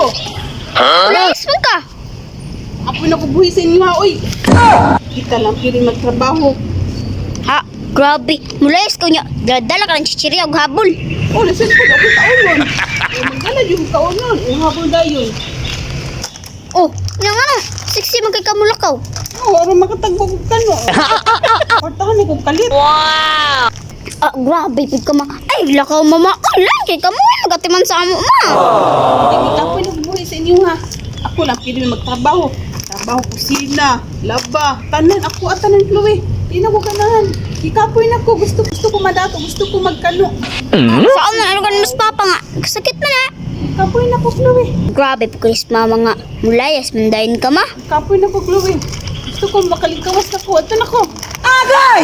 ko. Mulayas man ka. Apoy na ko buhi sa inyo ha, oy. Kita lang pili magtrabaho. Ha, grabe. Mulayas ka niya. Dala-dala ka ng chichirya og habol. Oh, nasin ko ako kaunon. Eh, magdala yung kaunon. Ang habol dayon. Oh, nga nga. Sexy man kay kamulakaw. Oh, aron makatagbo ko kano. Portahan ko kalit. Ah, grabe pud ka ma. Ay, lakaw mama. Oh, lang kay kamo magatiman sa amo ma. Hindi kapoy na ko buhi sa inyo ha. Ako lang pili magtrabaho. Trabaho, kusina, laba, tanan ako at tanan, Chloe. Di na ko ganahan. Ikapoy na ko. Gusto gusto ko madato, gusto ko magkano. Sa amo ano ka mas papa nga. Sakit man ah. Kapoy na ko, Chloe. Grabe po kay mama nga. Mulayas man dayon ka ma. Kapoy na ko, Chloe. Gusto ko makalikawas na ko. Ato na ko. Agay!